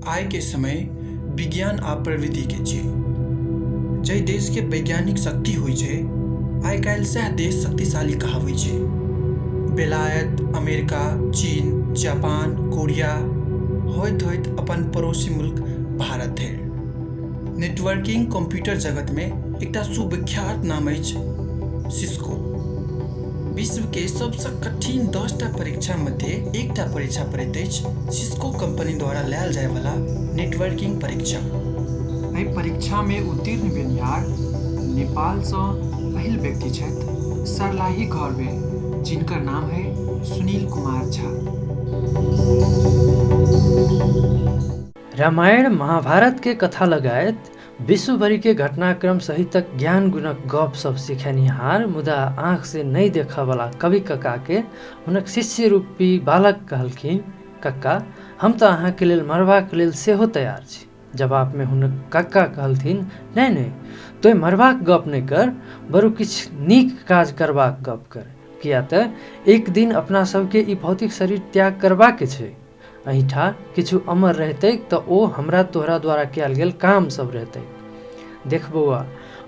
आइ के समय विज्ञान आ प्रविधि के छियै। जाहि देश के वैज्ञानिक शक्ति होइ छै, आइ काल्हि सएह देश शक्तिशाली कहाबै छै। बेलायत, अमेरिका, चीन, जापान, कोरिया होइत होइत अपन पड़ोसी मुल्क भारत धरि। नेटवर्किंग कंप्यूटर जगत में एकटा सुविख्यात नाम अछि सिस्को। विश्व के सबसँ कठिन 10टा परीक्षा मध्ये एकटा परीक्षा पड़ैत अछि सिस्को कंपनी द्वारा लायल जाय वाला नेटवर्किंग परीक्षा। एहि परीक्षा में उत्तीर्ण भेनिहार नेपालसँ पहिल व्यक्ति छथि सर्लाही घरमे, जिनकर नाम है सुनील कुमार झा। रामायण महाभारत के कथा लगायत विश्वभरिके घटनाक्रम सहितक ज्ञान गुणक गप सब सिखेनिहार मुदा आँख से नहि देखऽवला कवि कक्काके हुनक शिष्य रूपी बालक कहलखिन, कक्का हम तऽ अहाँके लेल मरबाक लेल सेहो तैयार छी। जवाबमे हुनक कक्का कहलथिन, नहि नहि, तोँ मरबाक गप नहि कर, बरु किछु नीक काज करबाक गप कर, किया तऽ एक दिन अपना सबके ई भौतिक शरीर त्याग करबाक छै। एहिठाम किछु अमर रहतैक तऽ ओ हमरा तोहरा द्वारा कयल गेल काम सब रहतैक। देख बौआ,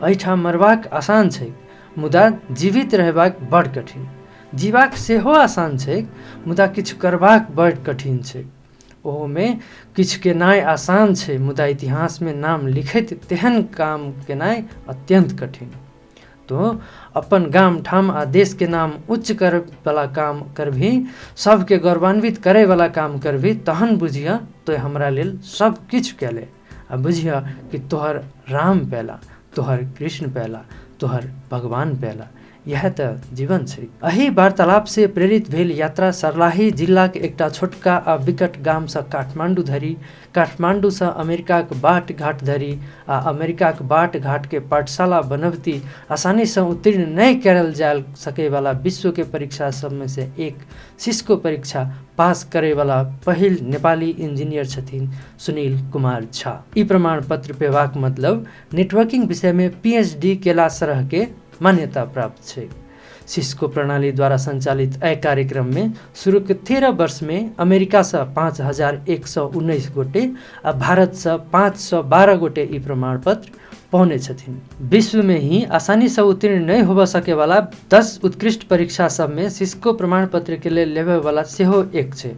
एहिठाम मरबाक आसान छैक, मुदा जीवित रहबाक बड़ कठिन। जीबाक सेहो आसान छैक, मुदा किछु करबाक बड़ कठिन छैक। ओहोमे किछु केनाइ आसान छै, मुदा इतिहासमे नाम लिखैत तेहन काम केनाइ अत्यन्त कठिन। तो अपन गाम ठाम आ देशके नाम उच्च करैवला काम करबही, सबके गौरवान्वित करैवला काम करबही, तहन बुझिह तो हमरा लेल सब किछु केले, आ बुझिह कि तोहर राम पेला, तोहर कृष्ण पेला, तोहर भगवान पेला। इएह तऽ जीवन छै। एहि वार्तालाप से प्रेरित भेल यात्रा सर्लाही जिलाक एकटा छोटका आ विकट गामसँ काठमांडू धरि, काठमांडूसँ अमेरिकाक बाट घाट धरि आ अमेरिकाक बाट घाटके पाठशाला बनबती आसानीसँ उत्तीर्ण नहि करल जा सकैवला विश्वके परीक्षा सबमे से एक सिस्को परीक्षा पास करैवला पहिल नेपाली इंजीनियर छथिन सुनील कुमार झा। ई प्रमाण पत्र पेबाक मतलब नेटवर्किंग विषयमे पीएचडी केला सरहके मान्यता प्राप्त छै। सिस्को प्रणाली द्वारा संचालित एहि कार्यक्रममे शुरूके 13 वर्षमे अमेरिकासँ 5119 गोटे आ भारतसँ 512 गोटे ई प्रमाणपत्र पौने छथिन। विश्वमे ही आसानीसँ उत्तीर्ण नहि होबऽ सकेवला 10 उत्कृष्ट परीक्षा सबमे सिस्को प्रमाणपत्रके लेल लेबयवला सेहो एक छै।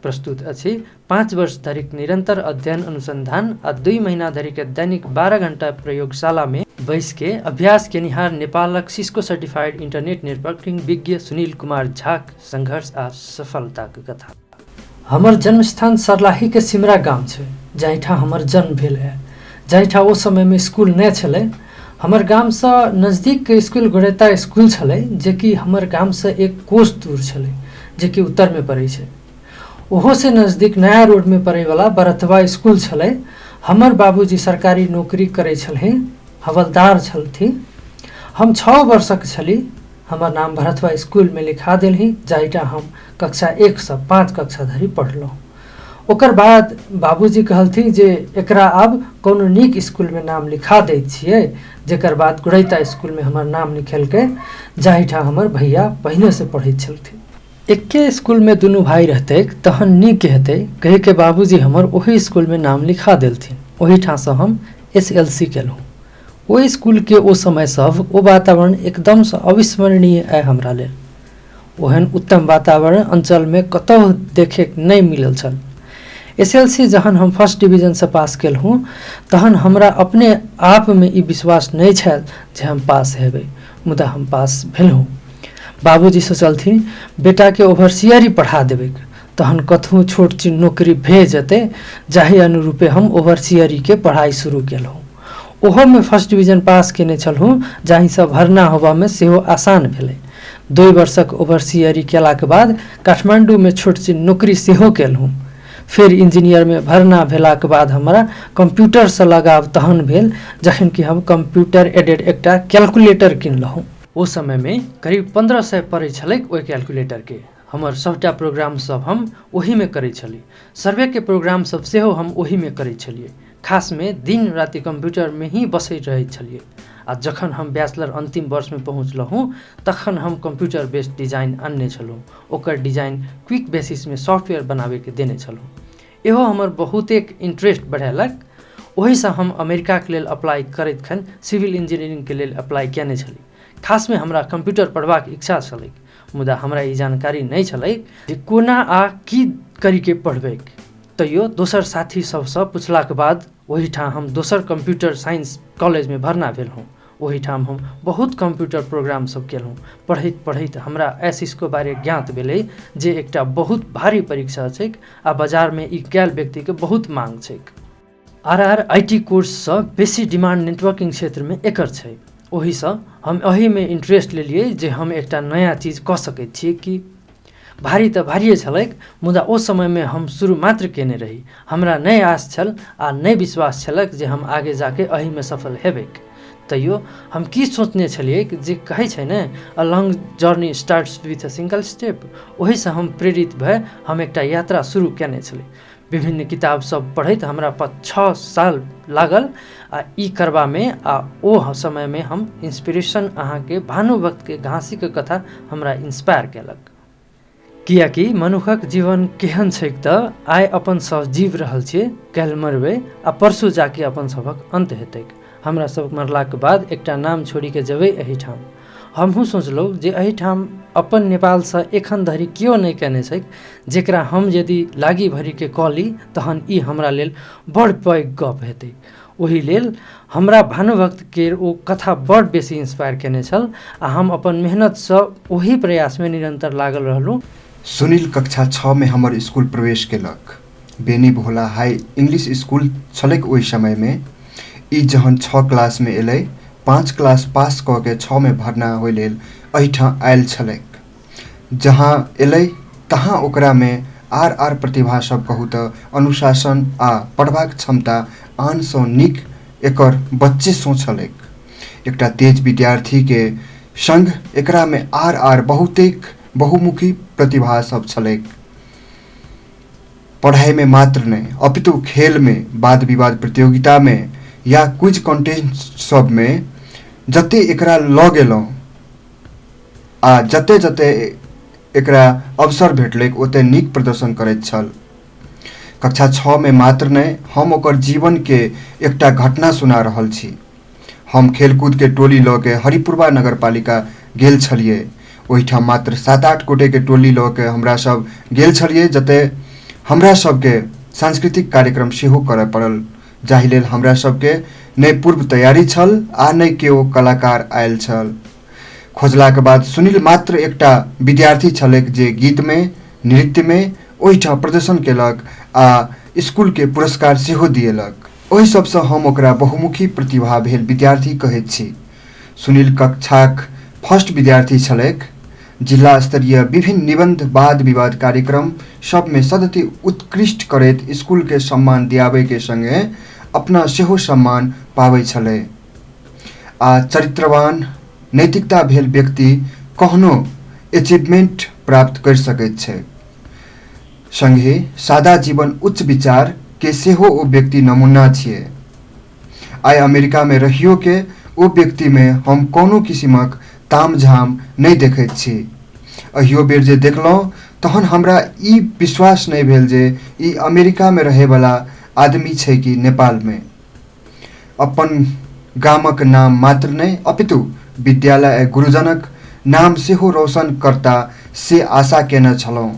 प्रस्तुत अछि 5 वर्ष धरिक निरन्तर अध्ययन अनुसन्धान आ 2 महीना धरिके दैनिक 12 घण्टा प्रयोगशालामे बैसके अभ्यास केनिहार नेपालक सिस्को सर्टिफाइड इंटरनेट नेटवर्किंग विज्ञ सुनील कुमार झाक संघर्ष आ सफलताक कथा। हमर जन्मस्थान सर्लाहीके सिमरा गाम छै, जाहिठाम हमर जन्म भेल है, जाहिठाम ओ समयमे स्कूल नहि छलै। हमर गामसँ नजदीकके स्कूल गोरेता स्कूल छलै, जेकि हमर गामसँ 1 कोस दूर छलै, जेकि उत्तरमे पड़ै छै। ओहोसँ नजदीक नया रोडमे पड़ैवला बरथवा स्कूल छलै। हमर बाबूजी सरकारी नौकरी करै छलखिन, हवलदार छलथिन। हम 6 वर्षक छली, हमर नाम भरथवा स्कूलमे लिखा देलही, जाहिठाम हम कक्षा 1 सँ 5 कक्षा धरि पढ़लहुँ। ओकर बाद बाबूजी कहलथिन जे एकरा आब कोनो नीक स्कूलमे नाम लिखा दैत छियै, जकर बाद गुरैता स्कूलमे हमर नाम लिखेलकै, जाहिठाम हमर भैया पहिनेसँ पढ़ैत छलथिन। एक्के स्कूलमे दुनू भाइ रहतैक तहन नीक हेतै कहिके बाबूजी हमर ओही स्कूलमे नाम लिखा देलथिन। ओहिठामसँ हम एस.एल.सी केलहुँ। ओहि स्कूलके ओ समय सभ, ओ वातावरण एकदमसँ अविस्मरणीय अइ हमरा लेल। ओहन उत्तम वातावरण अञ्चलमे कतहु देखैके नहि मिलल छल। एस.एल.सी जहन हम फर्स्ट डिवीजनसँ पास केलहुँ तहन हमरा अपने आपमे ई विश्वास नहि छल जे हम पास हेबै, मुदा हम पास भेलहुँ। बाबूजी सोचलथिन बेटाके ओवरसियरी पढ़ा देबैक तहन कतहु छोट छिन नौकरी भए जेतै, जाहि अनुरूपे हम ओवरसियरीके पढ़ाइ शुरू केलहुँ। ओहोमे फर्स्ट डिवीजन पास केने छलहुँ, जाहिसँ भर्ना होबऽमे सेहो आसान भेलै। 2 वर्षक ओवरसियरी केलाक बाद काठमाण्डूमे छोट छिन नौकरी सेहो केलहुँ। फेर इंजीनियरमे भर्ना भेलाक बाद हमरा कम्प्यूटरसँ लगाव तहन भेल जखन कि हम कम्प्यूटर एडेड एकटा कैलकुलेटर किनलहुँ। ओ समयमे करीब 1500 पड़ै छलैक ओहि कैलकुलेटरके। हमर सभटा प्रोग्राम सब हम ओहीमे करै छली। सर्वेके प्रोग्राम सब सेहो हम ओहीमे करै छलियै। खासमे दिन राति कम्प्यूटरमे ही बसैत रहैत छलियै। आ जखन हम बैचलर अन्तिम वर्षमे पहुँचलहुँ तखन हम कम्प्यूटर बेस्ड डिजाइन आनने छलहुँ। ओकर डिजाइन क्विक बेसिसमे सॉफ्टवेयर बनाबैके देने छलहुँ। इहो हमर बहुतेक इंटरेस्ट बढ़ेलक। ओहिसँ हम अमेरिकाके लेल अप्लाई करैत खन सिविल इंजीनियरिंगके लेल अप्लाई कयने छली। खासमे हमरा कंप्यूटर पढ़बाक इच्छा छलैक, मुदा हमरा ई जानकारी नहि छलैक जे कोना आ की करिके पढ़बैक। तैयो दोसर साथी सबसँ पुछलाक बाद ओहिठाम हम दोसर कंप्यूटर साइंस कॉलेजमे भर्ना भेलहुँ। ओहिठाम हम बहुत कंप्यूटर प्रोग्राम सब केलहुँ। पढ़ैत पढ़ैत हमरा एसिसको बारे ज्ञात भेलै जे एकटा बहुत भारी परीक्षा छैक आ बाजारमे ई कयल व्यक्तिके बहुत मांग छैक। आर आर I T कोर्ससँ बेसी डिमांड नेटवर्किंग क्षेत्रमे एकर छै। ओहिसँ हम एहिमे इंटरेस्ट लेलियै जे हम एकटा नया चीज कऽ सकैत छियै कि। भारी तऽ भारिए छलैक, मुदा ओ समयमे हम शुरू मात्र कयने रही। हमरा नहि आस छल आ नहि विश्वास छलक जे हम आगे जाके एहिमे सफल हेबैक। तैयो हम की सोचने छलियैक जे कहै छै ने, a long journey starts with a single step, ओहिसँ हम प्रेरित भए हम एकटा यात्रा शुरू कयने छली। विभिन्न किताब सब पढ़ैत हमरा 5-6 साल लागल आ ई करबामे। आ ओ समयमे हम इंस्पिरेशन अहाँके भानुभक्तके घाँसीके कथा हमरा इंस्पायर केलक। कियाकि मनुखक जीवन केहन छैक तऽ आइ अपन सब जीव रहल छियै, काल्हि मरबै आ परसू जाके अपन सभक अन्त हेतैक। हमरा सब मरलाके बाद एकटा नाम छोड़िके जेबै एहिठाम। हमहूँ सोचलहुँ जे एहिठाम अपन नेपालसँ एखन धरि केओ नहि कयने छैक, जेकरा हम यदि लागि भरिके कऽ ली तहन ई हमरा लेल बड़ पैघ गप हेतै। ओहि लेल हमरा भानुभक्त केर ओ कथा बड़ बेसी इंस्पायर कयने छल आ हम अपन मेहनतसँ ओही प्रयासमे निरन्तर लागल रहलहुँ। सुनील कक्षा 6 मे हमर स्कूल प्रवेश केलक। बेनी भोला हाई इंग्लिश स्कूल छलैक ओहि समयमे। ई जहन 6 क्लासमे एलै, 5 क्लास पास कऽ के 6 मे भर्ना होइ लेल एहिठाम आयल छलैक। जहाँ एलै तहाँ ओकरामे आर आर प्रतिभा सब कहू तऽ अनुशासन आ पढ़बाक क्षमता आनसँ नीक एकर बच्चेसँ छलैक। एकटा तेज विद्यार्थीके सङ्ग एकरामे आर आर बहुतेक बहुमुखी प्रतिभा सब छलैक। पढ़ाइमे मात्र नहि अपितु खेलमे, वाद विवाद प्रतियोगितामे या क्विज कॉन्टेस्ट सबमे जते एकरा लऽ गेलहुँ आ जते जते एकरा अवसर भेटलैक ओते नीक प्रदर्शन करैत छल। कक्षा 6 मे मात्र नहि, हम ओकर जीवनके एकटा घटना सुना रहल छी। हम खेलकूदके टोली लऽ के हरिपुरवा नगरपालिका गेल छलियै। ओहिठाम मात्र 7-8 गोटेके टोली लऽ के हमरा सब गेल छलियै, जतय हमरा सबके सांस्कृतिक कार्यक्रम सेहो करय पड़ल, जाहि लेल हमरा सबके नहि पूर्व तैयारी छल आ नहि केओ कलाकार आयल छल। खोजलाके बाद सुनील मात्र एकटा विद्यार्थी छलैक जे गीतमे, नृत्यमे ओहिठाम प्रदर्शन केलक आ स्कूलके पुरस्कार सेहो दिएलक। ओहि सबसँ हम ओकरा बहुमुखी प्रतिभा भेल विद्यार्थी कहैत छी। सुनील कक्षाक फर्स्ट विद्यार्थी छलैक। जिला स्तरीय विभिन्न निबंध वाद विवाद कार्यक्रम सबमे सदति उत्कृष्ट करैत स्कूलके सम्मान दियाबैके सङ्गे अपना सेहो सम्मान पाबै छलै। आ चरित्रवान नैतिकता भेल व्यक्ति कहनो एचिभमेंट प्राप्त करि सकैत छै। सङ्गे सादा जीवन उच्च विचार के सेहो ओ व्यक्ति नमूना छियै। आइ अमेरिका में रहियो के ओ व्यक्ति में हम कोनो किसिमक तामझाम नहि देखैत छी। अहियो बेर जे देखलहुँ तहन हमरा ई विश्वास नहि भेल जे ई अमेरिका में रहैवला आदमी छै कि नेपाल में। अपन गामक नाम मात्र नहि अपितु विद्यालय आ गुरुजनक नाम सेहो रोशन करता से आशा केने छलहुँ।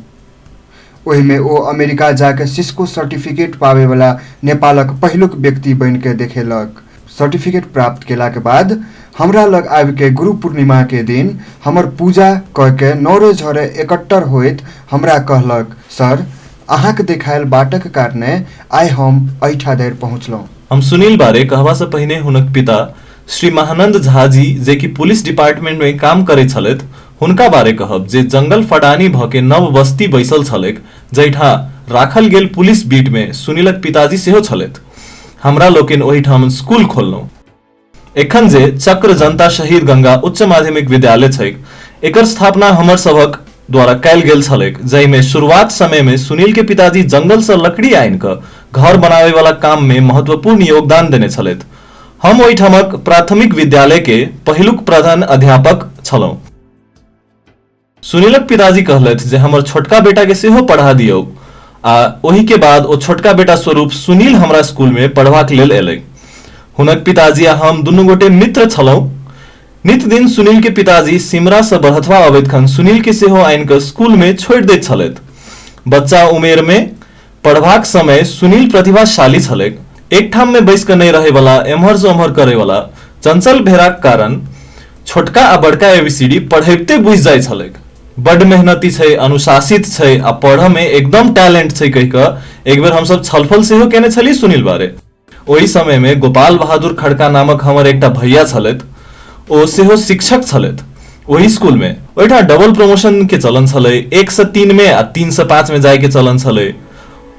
ओहिमे ओ अमेरिका जाके सिस्को सर्टिफिकेट पाबैवला नेपालक पहिलुक व्यक्ति बनिके देखेलक। सर्टिफिकेट प्राप्त केलाके बाद हमरा लग आबिके गुरु पूर्णिमाके दिन हमर पूजा कऽ के नौरे झरे एकट्टर होइत हमरा कहलक, सर अहाँक देखायल बाटक कारणे आइ हम एहिठा धरि पहुँचलहुँ। हम सुनील बारे कहबा से पहिने हुनक पिता श्री महानंद झा जी, जे कि पुलिस डिपार्टमेंट में काम करैत छलथि, हुनका बारे कहब जे जंगल फडानी भ के नव बस्ती बैसल छलैक, जहिठाम राखल गेल पुलिस बीट में सुनीलक पिताजी सेहो छलथि। हमरा लोकनि ओहिठाम स्कूल खोललहुँ। एखन जे चक्र जनता शहीद गंगा उच्च माध्यमिक विद्यालय छैक, एकर स्थापना हमर सभक द्वारा कयल गेल छलैक, जाहिमे शुरुआत समय में सुनील के पिताजी जंगल से लकड़ी आनि कऽ घर बनावे वाला काम में महत्वपूर्ण योगदान देने छलथि। हम ओहिठामक प्राथमिक विद्यालय के पहिलुक प्रधान अध्यापक छलहुँ। सुनीलक पिताजी कहलथि जे हमर छोटका बेटा के सेहो पढ़ा दियौ। आ ओहि के बाद ओ छोटका बेटा स्वरूप सुनील हमरा स्कूल में पढ़बाक लेल एलै। हुनक पिताजी आ हम दुनू गोटे मित्र छलहुँ। नित दिन सुनील के पिताजी सिमरा से बरहथवा अबैत खन सुनील के सेहो आनि कऽ स्कूल में छोड़ि दैत छलथि। बच्चा उमेर में पढ़बाक समय सुनील प्रतिभाशाली छलैक। एक ठाम में बैस कऽ नहि रहै वाला, एम्हर से ओम्हर करै वाला, चंचल भेलाक कारण छोटका आ बड़का एबीसीडी पढ़ैबते बुझि जाइ छलैक। बड मेहनती छै, अनुशासित छै आ पढ़ऽ में एकदम टैलेंट छै कहि कऽ एक बेर हमसब छलफल सेहो केने छली सुनील बारे। ओहि समय में गोपाल बहादुर खड़का नामक हमर एकटा भैया छलथि, ओ सेहो शिक्षक छलथि ओहि स्कूल में। ओहिठाम डबल प्रमोशन के चलन छलै, 1 से 3 में आ 3 से 5 में जाय के चलन छलै।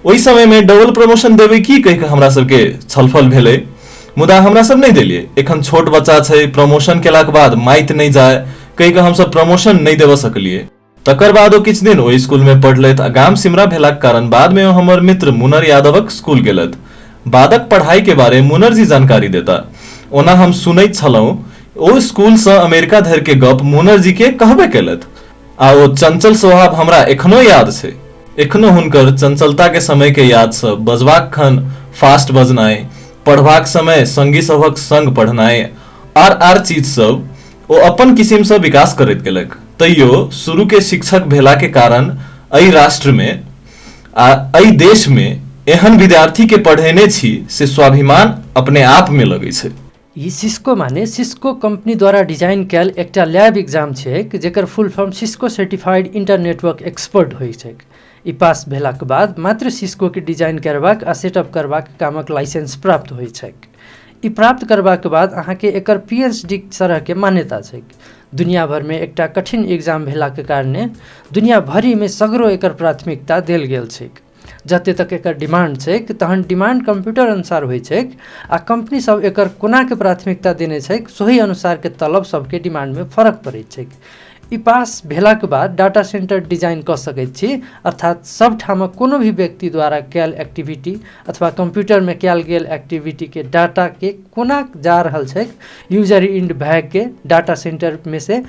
ओहि समय में डबल प्रमोशन देबै की कहि कऽ हमरा सबके छलफल भेलै, मुदा हमरा सब नहि देलियै। एखन छोट बच्चा छै, प्रमोशन केलाक बाद माइत नहि जाय कहि कऽ हमसब प्रमोशन नहि देबऽ सकलियै। तकर बाद ओ किछु दिन ओहि स्कूल में पढ़लथि आ गाम सिमरा भेलाक कारण बाद में ओ हमर मित्र मुनर यादवक स्कूल गेलथि। बादक पढ़ाई के बारे मुनर जी जानकारी देता। ओना हम सुनैत छलहुँ ओ स्कूल सँ अमेरिका धरि के गप मुनर जी के कहबे केलथि आ ओ चंचल स्वभाव हमरा एखनो याद छै। एखनो हुनकर चंचलता के समय के याद सब, बजबाक खन फास्ट बजनाइ, पढ़बाक समय संगी सभक संग पढ़नाइ आर आर चीज सब ओ अपन किसिम सँ विकास करैत गेलक। तैयो शुरू के शिक्षक भेला के कारण एहि राष्ट्र में आ एहि देश में एहन विद्यार्थी के पढ़ेने छी से स्वाभिमान अपने आप में लगै छै। ई सिस्को माने सिस्को कंपनी द्वारा डिजाइन कयल एकटा लैब एग्जाम छैक, जेकर full form Cisco certified internetwork expert होइत छैक। ई पास भेलाक बाद मात्र सिस्को के डिजाइन करबाक आ सेटअप करबाक कामक लाइसेंस प्राप्त होइत छैक। ई प्राप्त करबाक बाद अहाँके एकर पीएचडी तरहके मान्यता छैक। दुनिया भरिमे एकटा कठिन एग्जाम भेलाक कारणे दुनिया भरिमे सगरो एकर प्राथमिकता देल गेल छैक। जते तक एकर डिमांड छैक, तहन डिमांड कंप्यूटर अनुसार होइ छैक आ कंपनी सब एकर कोनाके प्राथमिकता देने छैक सोही अनुसारके तलब सबके डिमांडमे फरक पड़ैत छैक। ई पास भेलाके बाद डाटा सेंटर डिजाइन कऽ सकैत छी, अर्थात सब ठामक कोनो भी व्यक्ति द्वारा कयल एक्टिविटी अथवा कंप्यूटरमे कयल गेल एक्टिविटीके डाटाके कोना जा रहल छैक यूजर इंड भए डाटा सेंटरमे से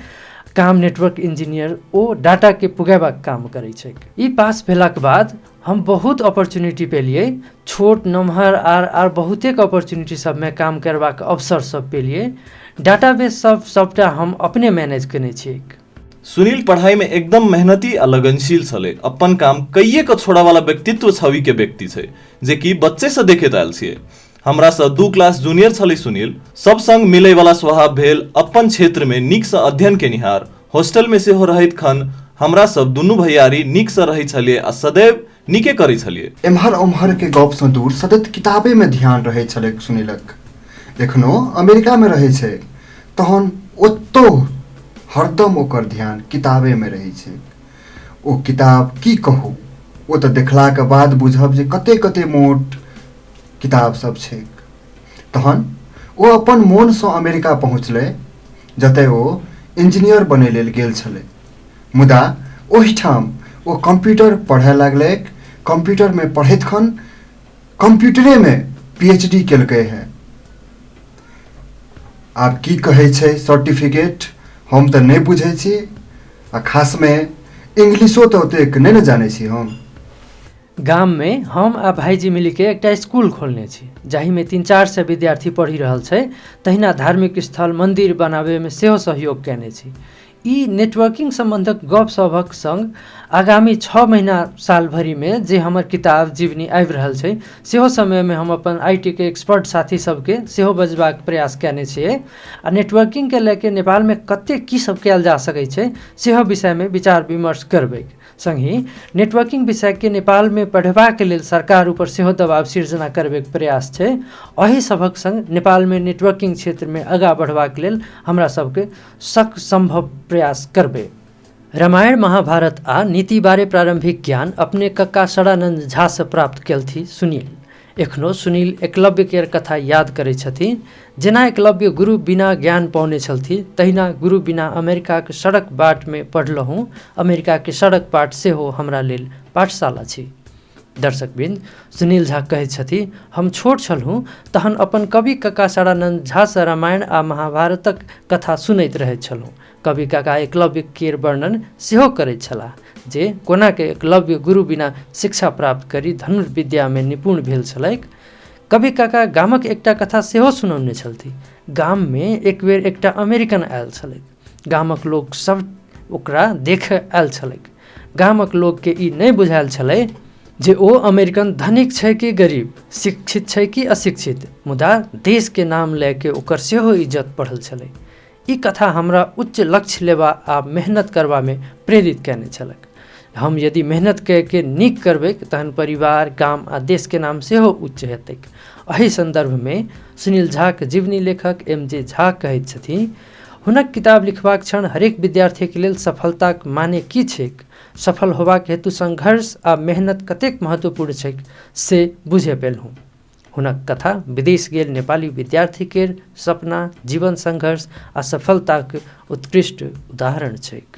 काम नेटवर्क इंजीनियर ओ डाटाके पुगेबाक काम करै छैक। ई पास भेलाके बाद हम बहुत अपॉर्चुनिटी पेलियै, छोट नमहर आर आर बहुतेक अपॉर्चुनिटी सबमे काम करबाक अवसर सब पेलियै। डाटाबेस सब सबटा हम अपने मैनेज केने छियै। सुनील पढ़ाई में एकदम मेहनती आ लगनशील छलै। अपन काम कइये के छोड़ा वाला व्यक्तित्व छवि के व्यक्ति छै, जे कि बच्चे से देखैत आयल छियै। हमरा से 2 क्लास जूनियर छलै सुनील। सब संग मिलै वाला स्वभाव भेल, अपन क्षेत्र में नीक से अध्ययन केनिहार, हॉस्टल में सेहो रहैत खन हमरा सब दुनू भैयारी नीक से रहै छलियै आ सदैव नीके करै छलियै। एम्हर ओम्हर के गप सँ दूर सतत किताबे में ध्यान रहै छलै सुनीलक। एखनो अमेरिका में रहै छै तहन ओतौ हरदम ओकर ध्यान किताबे में रहै छै। ओ किताब की कहू, ओ तऽ देखलाक बाद बुझब जे कते कते मोट किताब सब छैक। तहन ओ अपन मोनसँ अमेरिका पहुँचलै, जतय ओ इंजीनियर बनै लेल गेल छलै। मुदा ओहिठाम ओ कंप्यूटर पढ़य लागलैक। कंप्यूटरमे पढ़ैत खन कंप्यूटरेमे पीएचडी केलकै है। आब की कहै छै सर्टिफिकेट हम तऽ नहि बुझै छी, आ खासमे इंग्लिशो तऽ ओतेक नहि ने जानै छी हम। गाममे हम आ भाइजी मिलिके एकटा स्कूल खोलने छी, जाहिमे 300-400 विद्यार्थी पढ़ि रहल छै। तहिना धार्मिक स्थल मन्दिर बनाबैमे सेहो सहयोग कयने छी। ई नेटवर्किंग सम्बन्धक गप सभक सङ्ग आगामी 6 महीना साल भरिमे जे हमर किताब जीवनी आबि रहल छै, सेहो समयमे हम अपन IT के एक्सपर्ट साथी सबके सेहो बजबाक प्रयास कयने छियै आ नेटवर्किंगके लए के नेपालमे कते की सब कयल जा सकै छै सेहो विषयमे विचार विमर्श करबै। सङ्गहि नेटवर्किंग विषयके नेपालमे पढ़बाक लेल सरकार ऊपर सेहो दबाव सिर्जना करबैके प्रयास छै। एहि सभक सङ्ग नेपालमे नेटवर्किंग क्षेत्रमे आगाँ बढ़बाक लेल हमरा सबके सक सम्भव प्रयास करबै। रामायण महाभारत आ नीति बारे प्रारंभिक ज्ञान अपने कक्का षडानंद झा से प्राप्त केलथि सुनील। एखनो सुनील एकलव्य केर कथा याद करै छथि। जेना एकलव्य गुरु बिना ज्ञान पौने छलथि, तहिना गुरु बिना अमेरिकाक सड़क बाट में पढ़लहुँ। अमेरिकाके सड़क बाट सेहो हमरा लेल पाठशाला छी। दर्शकवृन्द, सुनील झा कहैत छथि, हम छोट छलहुँ तहन अपन कवि कका षडानंद झासँ रामायण आ महाभारतक कथा सुनैत रहैत छलहुँ। कवि काका एकलव्य केर वर्णन सेहो करैत छलाह। जे कोनाके एकलव्य गुरु बिना शिक्षा प्राप्त करि धनुर्विद्यामे निपुण भेल छलैक। कवि काका गामक एकटा कथा सेहो सुनौने छलथिन। गाममे एक बेर एकटा अमेरिकन आयल छलैक। गामक लोक सब ओकरा देखऽ आयल छलैक। गामक लोकके ई नहि बुझायल छलै जे ओ अमेरिकन धनिक छै कि गरीब, शिक्षित छै कि अशिक्षित, मुदा देशके नाम लए के ओकर सेहो इज्जत बढ़ल छलै। ई कथा हमरा उच्च लक्ष्य लेबा आ मेहनत करबामे प्रेरित कयने छलक। हम यदि मेहनत कए के नीक करबै तहन परिवार, गाम आ देशके नाम सेहो उच्च हेतैक। एहि सन्दर्भमे सुनील झाक जीवनी लेखक एम जे झा कहैत छथिन, हुनक किताब लिखबाक क्षण हरेक विद्यार्थीके लेल सफलताक माने की छैक, सफल होबाक हेतु संघर्ष आ मेहनत कतेक महत्वपूर्ण छैक से बुझे पेलहुँ। हुनक कथा विदेश गेल नेपाली विद्यार्थी केर सपना, जीवन संघर्ष आ सफलताक उत्कृष्ट उदाहरण छैक।